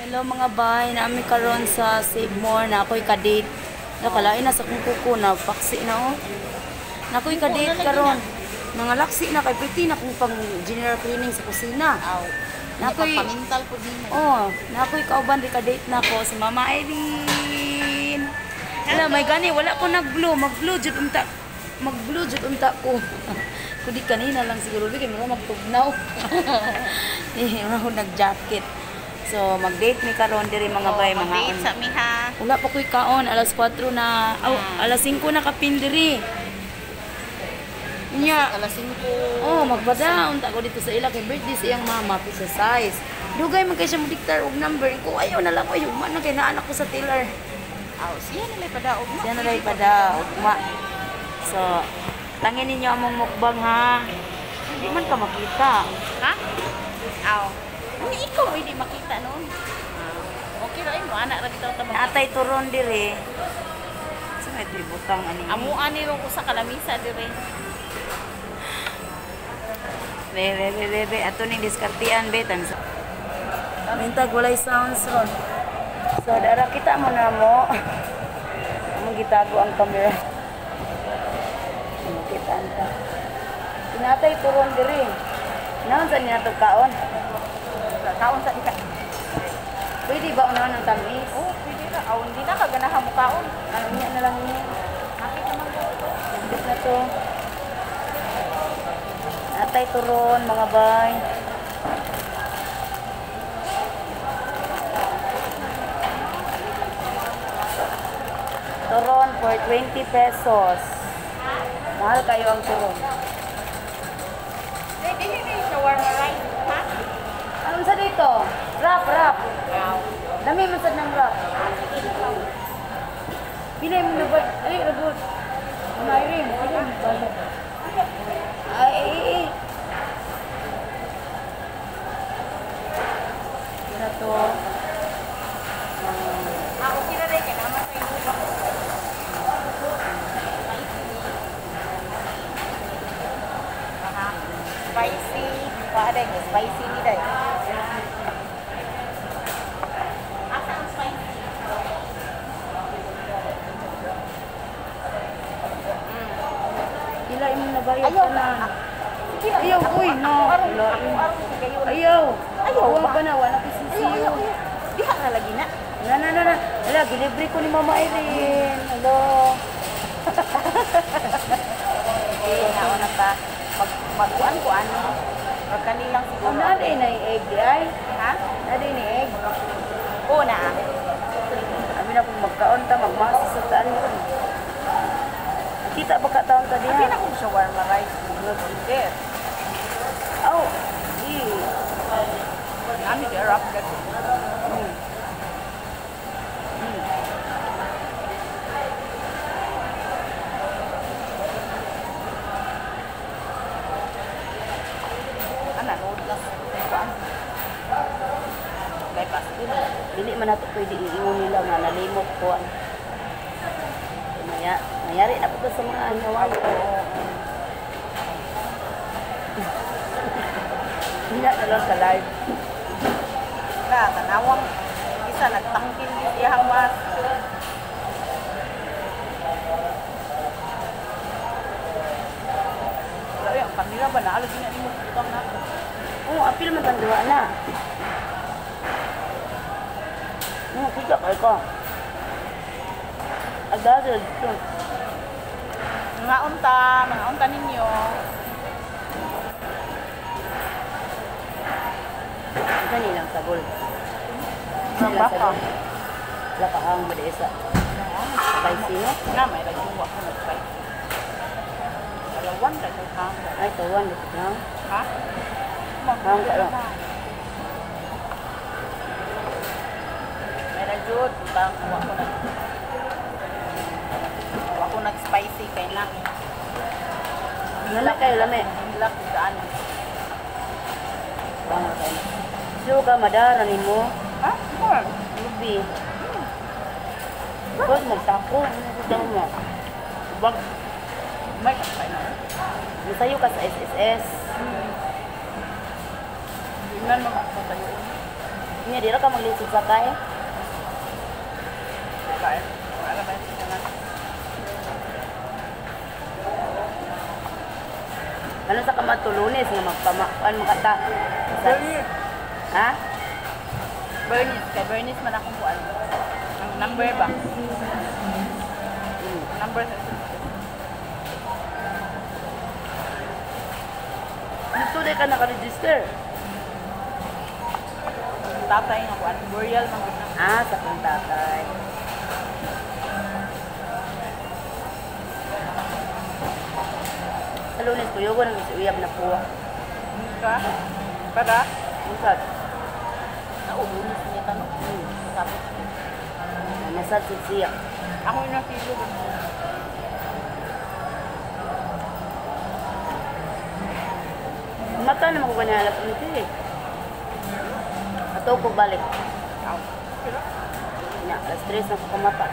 Hello mga bay, naami karon sa Save More na ako'y ka-date. Nakalain na sa kong kuko na paksi na oh. Na ako'y ka-date karon. Nangalaksi na kay pretty na kung pang general cleaning sa kusina. Aw. Na ako'y Pamintal po din. Oh, na ako'y kauban di ka-date na ko si Mama Irene. Hala, may gani wala ko nag-blue, mag-blue jud unta. Mag-blue jud unta ko. Kundi kanina lang siguro kay mura magtugnaw. Eh, mura nag-jacket. So, mag-date mi karon diri mga bay, mga Mag-date sa mi ha. Wala pa ko'y kaon, alas 4 na, aw, alas 5 na kapin diri. Nya, Alas 5. oh, magbadaon ta ko dito sa ila kay birthday sa iyang mama, pisa size. Dugay man kay siya mo-diktar og number ko. Ayaw na lang ko, ugma na kay naanak ko sa tailor. Aw, siya na lay padaog mo. Siya na lay pada ugma. So, tangin ninyo among mukbang ha. Hindi man ka makita. Ha? Aw. Ni ikaw hindi makita noon. Okay ra mo anak ra bitaw ta makita. Natay turon diri. Sa may butang ani. Amuan ni rong usa ka lamisa dire. Be, be, be, be, be. Ato ning diskartian, be. Tansa. Mintag, walay sounds ron. So, dara kita mo na mo. Among gitago ang camera. Among kita anta. Tinatay turon diri. Naon sa niya kaon? Kaon sa ika. Pwede ba unahan ng tamis? Oh, pwede ra. Aw, hindi na ka ganahan mo kaon. Ano niya na lang niya. Hapit naman ko. Nandit na to. Natay turon, mga bay. Turon for 20 pesos. Mahal kayo ang turon. Dili dili ni shawarma rice, ha? Ano sa dito? Wrap, wrap. Aw. Dami man sad ng wrap. Pinay mo na ba? Ay, ragot. Ano, Irene? Irene, balik. Ay, ay, ay. Tira to. Ah, okay ra kay naman sa inyo. Spicy. Pa day, spicy ni day. Asa ang spicy? Pila imong nabayad Ayaw tanan? Sige lang. Ayaw, uy, no. Ako aron, Wala. ako aron kayo. Ayaw. Ayaw Huwag ba? pa na, wala ko sisiyo. Ayaw, ayaw, ayaw. Diha ra lagi na. Na, na, na, na. Wala, gilibre ko ni Mama Irene. Hello. Eh, nauna ta. Magkuan ko ano. Pag kanilang siguro. Oh, na na egg di ay. Ha? Na na egg. Oo na. Kami na kung magkaon ta, magmasa sa taan ko. Kita ba ka taon ta Abi diha? na kung shawarma rice. Nag-order. Oh, di. Ami di wrap gani. Ana noodles. Kuan. Gay pastil. Dili man nato pwede iingon nila nga nalimok ko. Maya, mayari na po to sa mga nawayo. Hina na lang sa live. Na tanawang isa nagtangkil gyud iyang mas. Grabe ang kamera ba na lagi na nimo butang na. Oh, apil man tang duha na. Oh, kita kay ka. Agad dito. Mga unta ninyo. Ito nilang sagol. Ang baka. Wala ka ang madesa. Spicy, no? Nga may lagi wa ko nag-spicy. Alawan ka kay hang. Ay, tawan dito na. Ha? Hang ka lang. May rajud, butang wa ko nag spicy kay na. Wala kayo lami. Hilak daan. Banga kayo. Slow ka, madara ni mo. Ha? More. Lubi. Huwag magtako. Ano gusto mo? Wag. May kapay na. Masayo ka sa SSS. Tingnan mo ako tayo. Nga, di ra ka maglisod sa kay. Diba eh? Wala ba yung na? Ano sa kamatulunis nga magpamakuan makata? Sa, ha? Bernice. Kay Bernice man akong kuan. Ang number ba? Number sa SSS. Dito di ka naka-register. Tatay nga kuan. Burial man gud na. Ah, sa kong tatay. Sa Lunes ko, yugo nang si uyab na puwa. Ka? Para? Usad. Naulunis niya tanong. Tapos ko. Nasad sa siya. Ako yung nasilo. Mata naman ko ganyan alas 11 eh. Ato ko balik. Aw. Pero? Nya, alas 3 na ko kamata.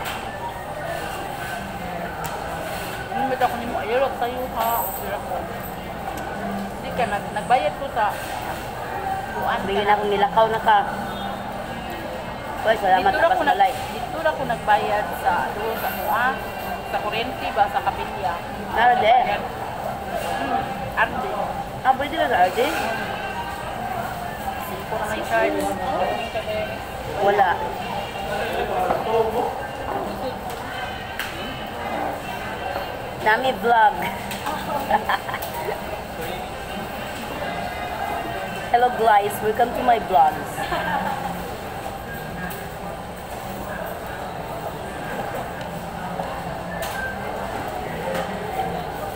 Hindi ako nimo ayaw tayo ha. Sira ko. Hindi ka nagbayad ko sa kuan. Bigyan akong nilakaw na ka. Uy, salamat Dito ra sa ko nag balay. Dito ra ko nagbayad sa doon sa kuha, sa kuryente ba sa kapilya. Nara de. Arde. Ah, pwede ba sa RD? Singko na may charge. Wala. Nami vlog. Hello guys, welcome to my vlogs.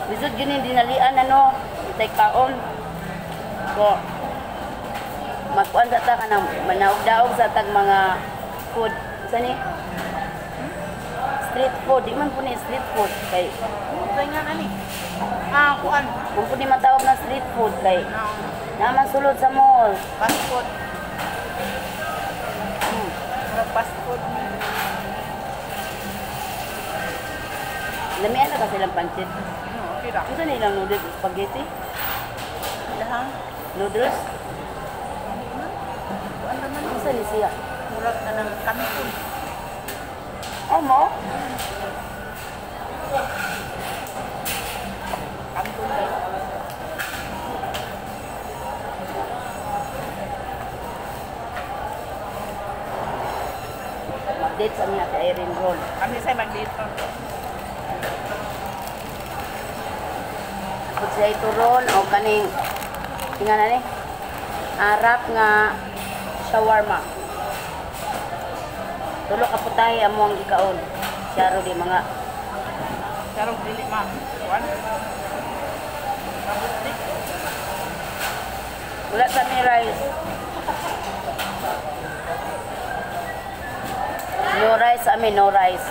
Lisod yun yung dinalian ano, itay kaon. Ko magkuan sa ta ka ng manaog-daog sa tag mga food. Sa ni? Street food, di man po ni street food kay Sa nga ani. Ah, kuan. kung po ni matawag na street food kay naman sulod sa mall. Fast food. Murag fast food. Lamian na kasi silang pancit. Okay ra. Unsa nilang noodles? Spaghetti? Dahang Noodles? kuan naman. Unsa ni siya? Murag na ng kanton. Oh, mo? Kanton daw. Mag-date sa niya kay Irene Roll. Kami sa mag-date. Pag siya ituron o kaning tingnan na ni Arab nga shawarma. Tulo ka putahe amo ang gikaon. Siyaro di mga Pero dili ma. Kuan. Mabuti. Wala sa mi rice. No rice sa amin, no rice.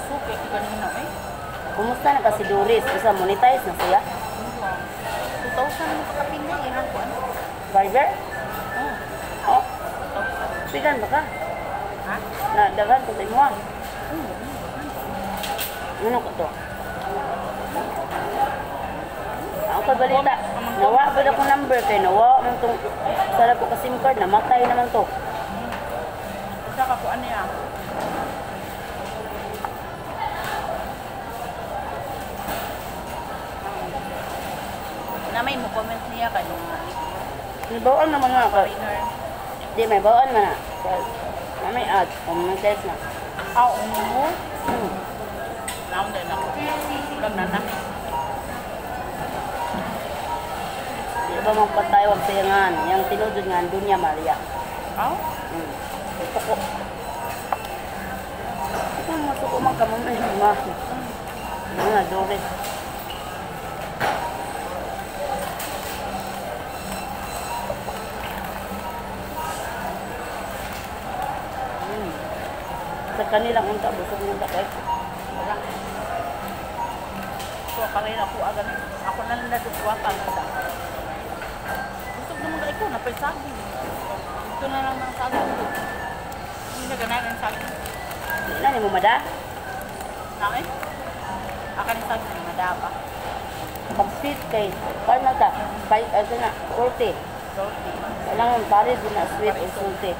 Suki ko kanina eh. Kumusta na kasi Doris? Isa monetize na siya? 2,000 mo kakapinday eh. Ang kuan. Viber? Oh, Oh, 2,000. sigan ba ka? Ha? Na daghan ko sa imo. Ano ko to? Ako ka balita. Nawa ba akong number kay nawa man tong sarap ko ka SIM card namatay naman to. Isa ka kuan niya. Na may mo comment niya kay mga May bawaan naman nga ka. foreigner. Di may bawaan man na. Na may ad, monetize na. Ah, oo. Naon din ako. Ulam na na. Di ba magpatay wag sayangan. Yang tinuod nga dunya Maria. Aw? Tuko. Ito mo suko man kamo may mga. Mga Doris. Sa kanilang unta busog ng takay. Wala. So, karin ako agad. Ako na lang nadugwa pa nga. Busog naman ka ikaw, napay saging. Ito na lang ng saging ko. Hindi na ganahan ang saging. Di na ni mo mada. Naki? Akan yung saging, madapa. Pag sweet kay paano ta? Five ano na 40. Salty. Kailangan pares din na sweet o salty.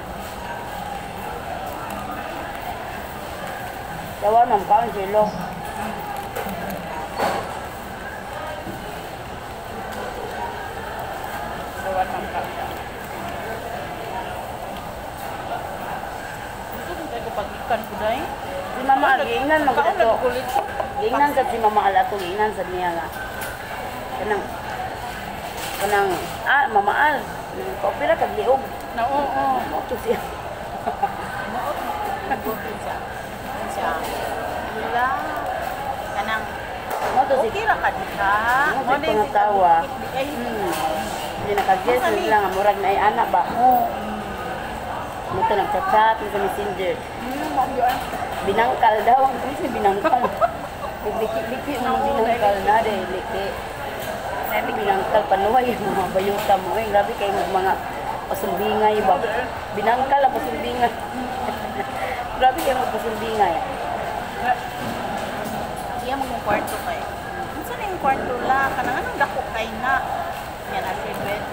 Dawa man kaon silo. Gawan man ka siya. Gusto ko tayo pag ikan ko dahil. Si Mama Al, giingnan man Kaon gud lagi ato. kulit ko. Giingnan sad si Mama Al ato, giingnan sad niya nga. Kanang kanang ah Mama Al, kaopira kag liog. Na oo. Mao to siya. Muot mo siya. Siya. Wala. Kanang Mao to si okay ra ka diha. Mo si pangatawa. Ay. Hindi nakaguess Masa ni? nila nga murag na ay ana ba. Oo. Mo to nagchat-chat sa Messenger. Mao yun. Binangkal daw. Ang si binangkal. Liki-liki mo binangkal na dahil liki. Binangkal panuhay yung mga bayuta mo. Ay, grabe kayo mga pasumbingay ba? Binangkal ang pasumbingay. Grabe kayo mga pasumbingay. Iya mong kwarto kay. Unsa na yung kwarto la? Kanang anong dako kay na? Yan ang bed.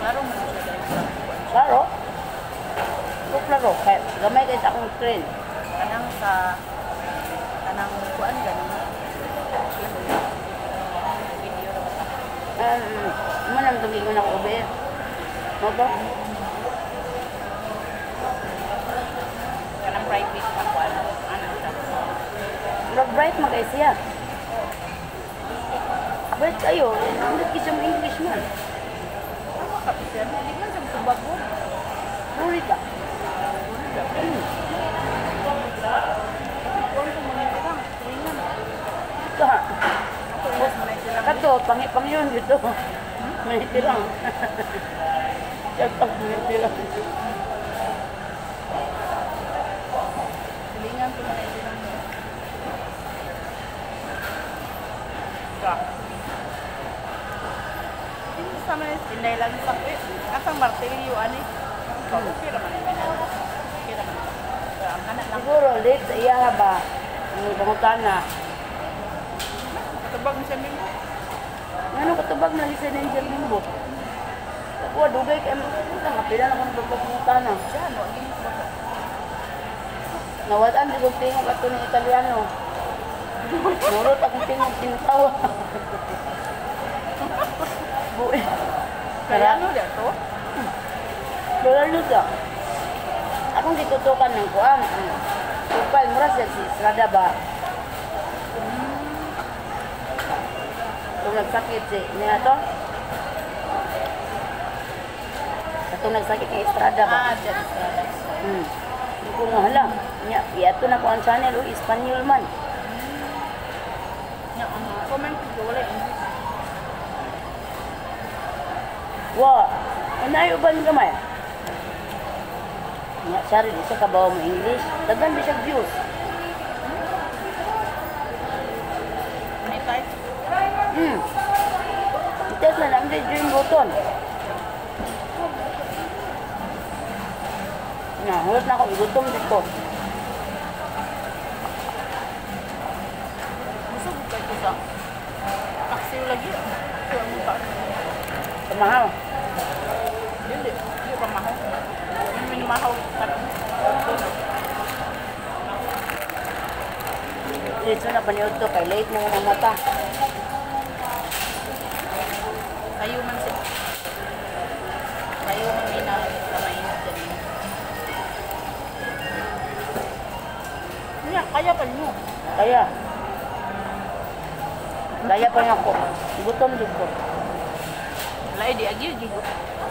Klaro man siya dahil sa kwarto. Klaro? Ko klaro. Kaya gamay kayo sa akong screen. Kanang sa kanang kuan ganin. Video ra ba ta? Mo nang tumingon ako ube. Mo ba? Kanang private na kuan. Ana siya. Murag bright man kay siya. Bright kayo. Hindi siya mo English man. Tama ka siya. Hindi man siya tubago. Purita. Kuan ko mo nito lang. Tulingan. Ka. Ako ilas mo na sila. Kato, pangi pangyon dito. Maniti lang. Shout out, maniti lang. Tulingan ko mo na sila. Ka. Hindi sa man inday lang sa eh, asang martilyo ani. Okay ra man ini. Okay ra man. Pero ang kana lang Siguro, late sa iya ba? Ang pangutana. katubag mo siya mimo. Ngano katubag na Lisa Angel Bimbo? Ako, dugay kay mo. Nga pila na akong pagpangutana. Diyan wa gini ko. Nawad-an di kong tingog ato ni Italiano. Nurot akong tingog tintawa. Buwi. Kaya ano da to? Pero ka. Akong gitutukan ng kuan. Ang Profile mura siya si Estrada ba? Itong nagsakit si niya to. Itong nagsakit ni Estrada ba? Ah, diyan Estrada. Hindi ko nga hala. Nya, iato na ko ang channel, uy, Espanyol man. Nya ang comment ko wala English. Wa, anayo ba ni gamay? Nya, siya rin, isa kabaw mo English. Daghan ba siya views? May type. Itas na lang din dream button. Na, huwag na ako, igutom dito. Busog kay ko sa taxi lagi. Taxi ang ka. Kamahal. Dili, dili pa mahaw. Yung minimahaw karon. Dito na paniod to, kay late na ang mata. Kayo man si Kayo man may na mainit ganina. Nya, kaya pa niyo. Kaya. Kaya pa nga ako. Gutom dito. Lain di agi agi.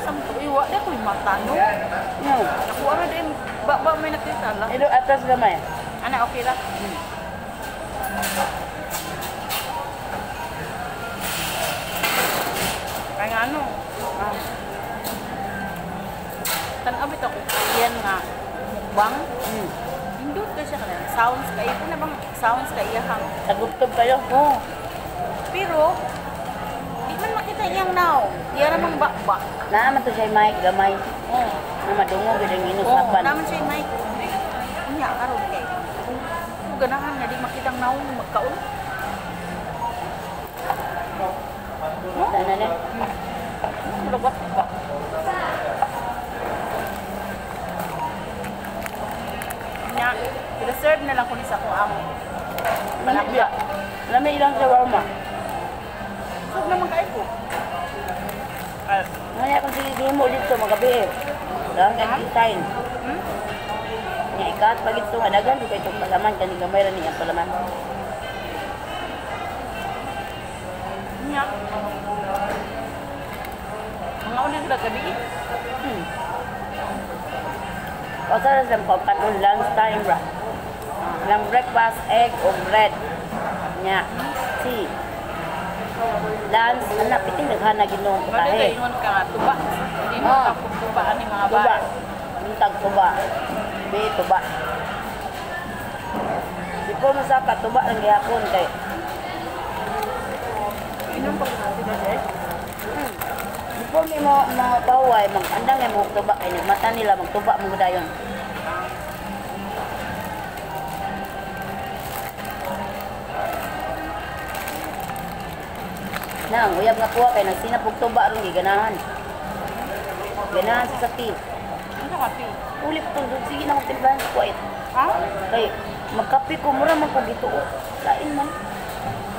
Sam to iwa da ko'y mata no. No. Ako ara din ba ba may nakita la. Ilo atas gamay. Ana okay ra. Kaya nga ano, tan-aw bitaw ko Korean nga mukbang. Hindot kay siya kanang sounds kay ito na bang sounds kay iyahang. Taguptob kayo. Oh. Pero di man makita iyang now. Iya ra mang bakbak. Naa man to siya mic gamay. Oh. Na madungog gyud ang Oh, inusapan. naman siya mic. Unya karon kay. Kung ganahan nga di makitang naong magkaon. na. Murag ba? Nya, reserve na lang ko ni sa akong amo. Malapya. Lami ilang shawarma. Busog naman kayo ko. Ay, Ngayon akong sige mo dito magabi eh. Dahil kay design. Nga ikat pag ito nga dagan di kay itong palaman kani gamay ra niya palaman. Nya. Mga una sila gabi. Asa ra sa pagkaon lunch time ra. Lang breakfast egg o bread. Nya. Tea. Lunch ana piting daghana Ginoong Mali putahe. kay ingon ka nga tuba. Hindi mo Ah. ka tuba ani mga Tuba. ba. Buntag tuba. Bi tuba. Before mo saka tuba lang gihapon kay Inom pa ko sila dai. Before mi mo mapaway, mag-andang nga mo tuba kay nagmata nila magtuba mo dayon. Na, ang uyab nga kuha kay nagsinap og tuba aron giganahan. Ganahan sa tea. Ano ka kape? Ulit to, sige na magtimplahan sa kuwait. Ha? Kay magkape ko mura man kog gituo. Lain man.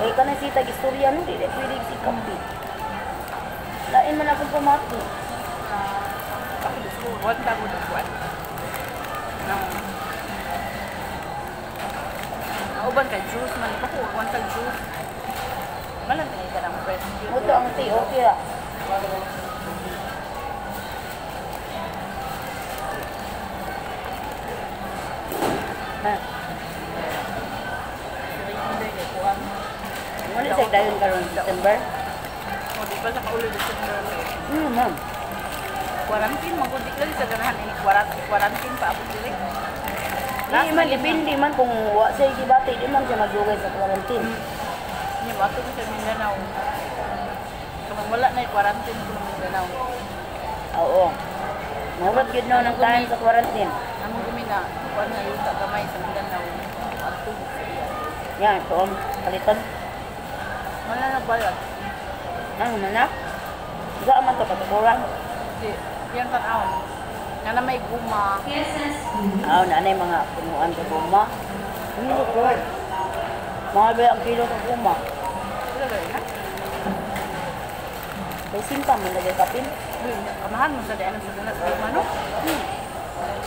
Kay kanang sita istorya no di pwede si kape. Lain man akong pamati. Ako gusto ko wala ko kuan. Nang Nauban kay juice man pa ko want kay juice. Malang kay ka ng fresh juice. Muto ang tea, okay ra. Ha, Kuan. wala sa dayon karon December. O di ba sa kaulo December kay Ma'am. Quarantine man gud di ka sa ganahan ini quarantine quarantine pa ako diri. Di man depende man kung wa siya gibati, di man siya magdugay sa quarantine. Nya wato ko sa Mindanao. Kung wala na quarantine ko sa Mindanao. Oo. Murag gyud no ng time sa quarantine. Among gumina, kuan nga yuta gamay sa Mindanao. Adto sa iya. Yan, ito ang palitan. Wala na bayad. Ano man na? Saan man to katukuran? Di, yan tan-awon. Nga na may guma. Ah, nanay mga punuan sa guma. Hindi ko. Mahal ba ang kilo sa guma? Sila ba na? May simpa man lagay kapin. Uy, kamahan mo sa daan sa dana sa guma, no?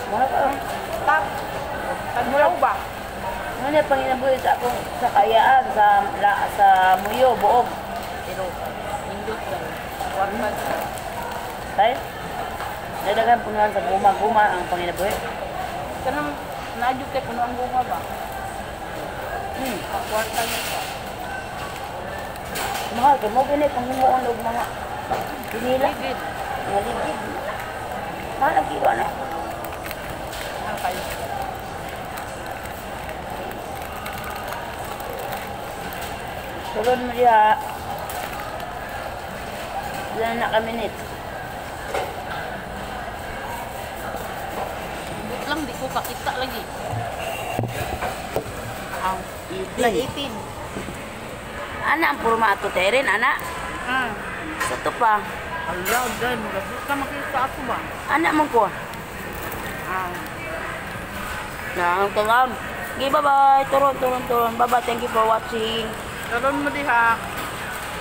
Mahal ka. Tap. Tagmulaw ba? Ano na panginabuhi sa akong sa kayaan sa la, sa muyo buog. Pero, indot lang. Kwarta siya. Kay Nadaghan punuan sa guma, guma ang panginabuhi. Kanang naadyo kay puno ang guma ba? Kwarta niya siya. Mahal kay mo gani kung himuon og mga pinila, Ligid. mga ligid. Mahal ang kilo na. Ano kayo? Sulod mo diha. Wala na ka minutes. Indot lang, di ko kakita lagi. Aw. Lagi. 18. Ana ang puro maato terin, ana. Sa to pa. Ala, dahil magabot ka makita ako ba? Ana man ko. Ah. Na ang kalam. Okay, bye-bye. Turon, turon, turon. Bye-bye. Thank you for watching. Karon mo diha.